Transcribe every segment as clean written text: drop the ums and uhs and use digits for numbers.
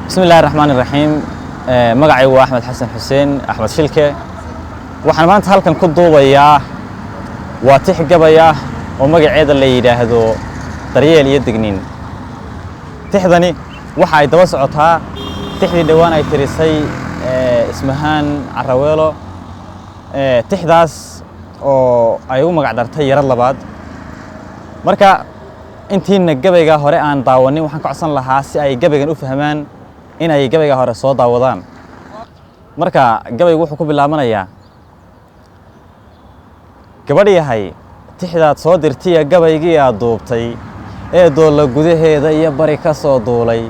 Bismi illahi raxmaan iraxiim. Magacaygu waa Axmed Xasan Xuseen, Axmed Shilke. Waxaan maanta halkan ku duubayaa waa tix gabaya oo magaceeda la yidhaahdo Daryeel iyo Digniin. Tixdani waxa ay daba socotaa tixdii dhowaan ay tirisay Ismahaan Caraweelo, tixdaas oo ay ugu magac dartay Yarad Labaad. Marka intiina gabayga hore aan daawanin, waxaan ka codsan lahaa si ay gabaygan u fahmaan in ay gabayga hore soo daawadaan. Marka gabaygu wuxuu ku bilaabanayaa: Gabadh yahay, tixdaad soo dirtiya gabaygii aad duubtay ee doolla gudaheeda iyo bari ka soo duulay,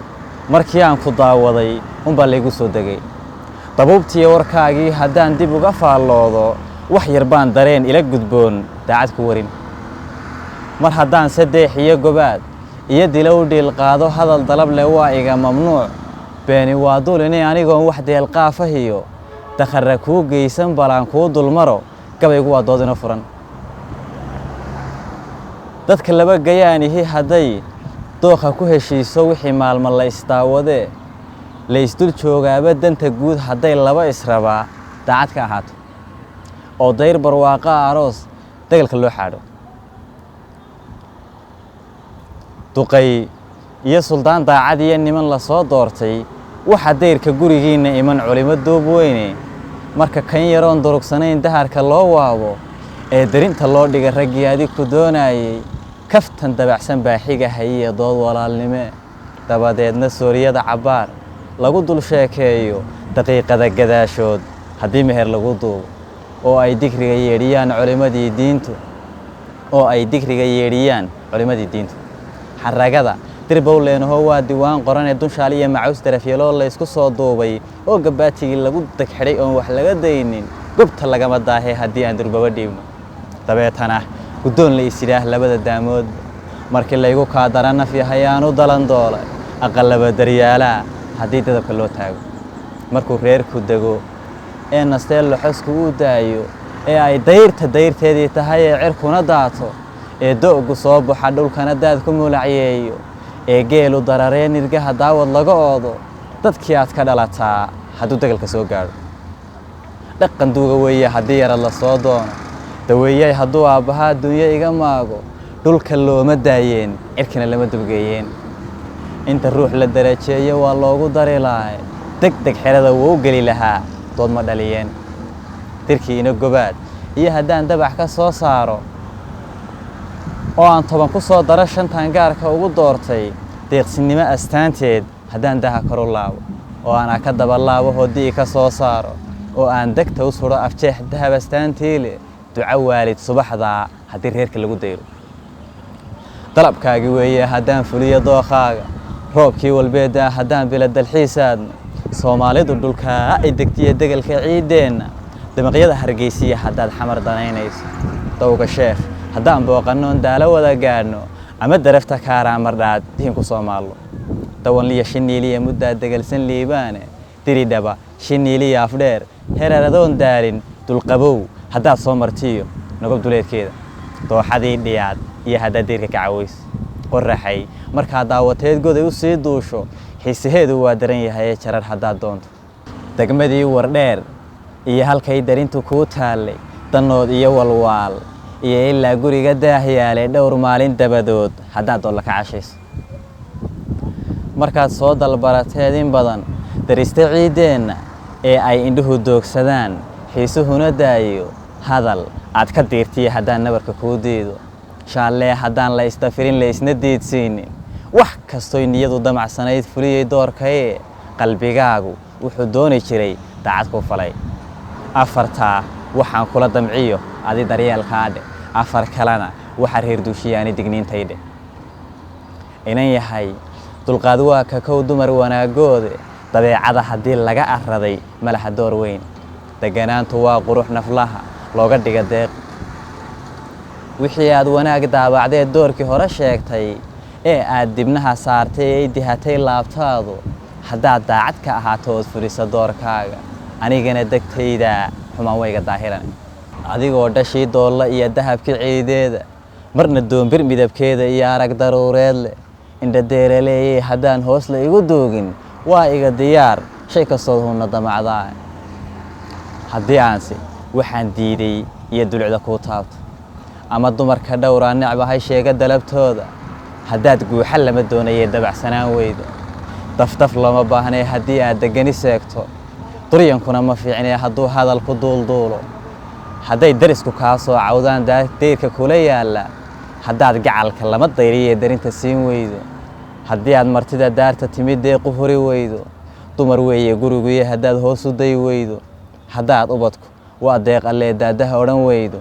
markii aan ku daawaday unbaa laygu soo degay. Dabuubtiiyo warkaagii haddaan dib uga faalloodo, wax yar baan dareen ila gudboon daacad ku warin. Mar haddaan saddeex iyo gobaad iyo dilow dhiil qaado, hadal dalab leh waa iga mamnuuc. Beeni waa dulinay anigoon wax deelqaafahiyo dakharra kuu geysan, balaan kuu dulmaro. Gabaygu waa doodino furan. Dadka laba gayaanihi hadday dookha ku heshiiso, wixii maalmo la isdaawadee la isdul joogaaba, danta guud hadday laba israbaa daacad ka ahaato oo dayr barwaaqa aroos degalka loo xaadho, duqay iyo suldaan daacad iyo niman la soo doortay, waxa dayrka gurigiinna iman culimo duub weyne. Marka kan yaroon durugsanayn daharka loo waabo ee darinta loo dhiga raggii adig ku doonayey, kaftan dabacsan baa xiga hayiya dood walaalnime. Dabadeedna sooriyada cabbaar lagu dul sheekeeyo, daqiiqada gadaashood haddii meher lagu duubo oo ay digriga yeedhiyaan culimmadii diintu, oo ay digriga yeedhiyaan culimmadii diintu, xaragada dirbow leenaho waa diwaan qoranee, dunshaal iyo macaws darafyaloo laysku soo duubay oo gabaatigii lagu deg xidhay oon wax laga daynin, gobta lagama daahee haddii aan durbaba dhiibno. Dabeetana guddoon la is yidhaah labada daamoodba. Markii laygu kaadara naf yahayaanu dalan doolay aqalaba daryaalaa haddii dadabka loo taago. Markuu reerku dego ee nastee loxosku uu daayo ee ay dayrta dayrteedii tahay ee cirkuna daato ee do'gu soo baxa dhulkana daad ku mulacyeeyo ee geelu dararee nirgaha daawad laga oodo, dadkii aad ka dhalataa hadduu degalka soo gaadho, dhaqan duuga weeye haddii yarad la soo doono. Daweeyay hadduu aabbahaa adduunyo iga maago, dhulka looma daayeen, cirkina lama dubgeeyeen. Inta ruux la darajeeyo waa loogu dari lahay, deg deg xerada wuu u geli lahaa, dood ma dhaliyeen. Dirkii ina gobaad iyo haddaan dabax ka soo saaro oo aan 10 ku soo daro shantan gaarka ugu doortay, deeqsinimo astaanteed haddaan daha kor u laabo oo aan aka daba laabo hoddii ka soo saaro oo aan degta u sudho afjeex dahab astaantiile, duco waalid subaxdaa haddii reerka lagu dayro. Dalabkaagi weeye haddaan fuliyo dookhaaga, roobkii walbeedaa haddaan bila dalxiisaadno, Soomaalidu dhulkaa ay degtiyo degalka ciiddeenna, damaqyada Hargeysiya haddaad Xamar danaynayso, dowga Sheekh haddaan booqannoon daalo wada gaadhno, ama darafta kaaraa mardhaad dihin ku soo maallo, dawanliya Shiniiliya muddaa degalsan Liibaane, Diridhaba, Shiniiliya, Afdheer, Heraradoon daalin, dulqabow haddaad soo martiyo Nogob duleedkeeda, dooxadii Dhiyaad iyo haddaad deyrka ka caways Qoraxay markaa daawateed goday u sii duusho, xiisaheedu waa daran yahay Jarar haddaad doonto, degmadii Wardheer iyo halkay darintu kuu taallay, Dannood iyo Walwaal iyo ilaa guriga Daahyaalay, dhowr maalin dabadood haddaad doolla ka cashayso. Markaad soo dalbarateed in badan darista ciiddeenna ee ay indhuhu doogsadaan, xiisuhuna daayo, hadal aad ka diirtiya haddaan nabarka kuu diido, shaallee haddaan la isdafirin la isna diidsiinin, wax kastoy niyadu damacsanayd fuliyey doorkaye, qalbigaagu wuxuu dooni jiray daacad ku falay. Afartaa waxaan kula damciyo adi daryeelkaa dheh, afar kalena waxaa reer duushiyaani digniintaydheh. Inan yahay, dulqaad waa ka kow dumar wanaaggoode. Dabeecada haddii laga araday malaha door weyn. Deganaantu waa qurux naflaha looga dhiga deeq. Wixii aad wanaag daabacdeed doorkii hore sheegtay ee aad dibnaha saartay ee dihatay laabtaadu, haddaad daacad ka ahaato ood fuliso doorkaaga, anigana degtayda xumaan wayga daahiran. Adigoo dhashii doolla iyo dahabkii ciideeda, marna doombir midabkeeda iyo arag daruureed leh, indha deeraleeyey haddaan hoos la igu duugin, Waa iga diyaar shay kastood hunna damacdaa. Haddii aanse waxaan diiday iyo dulucda kuu taabto, ama dumarka dhowraa necbahay sheega dalabtooda, haddaad guuxa lama doonayee dabacsanaan weydo, daftaf looma baahnee haddii aad degani seegto, duryankuna ma fiicnee hadduu hadal ku duulduulo, hadday darisku kaa soo cawdaan dayrka kula yaalla, haddaad gacalka lama dayriyee darinta siin weydo, haddii aad martida daarta timid deequ huri weydo, dumar weeye guriguye haddaad hoos u day weydo, haddaad ubadku waa deeq allee daadaha odhan weydo,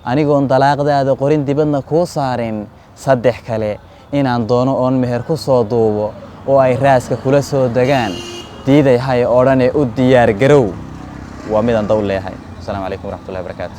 anigoon dalaaqdaada qorin dibadna kuu saarin, 3 kale inaan doono oon meher ku soo duubo oo ay raaska kula soo degaan, diiday hay odhane u diyaar garow. Waa midaan daw leeyahay. Asalaamu calaykum waraxmatullahi wabarakaatu.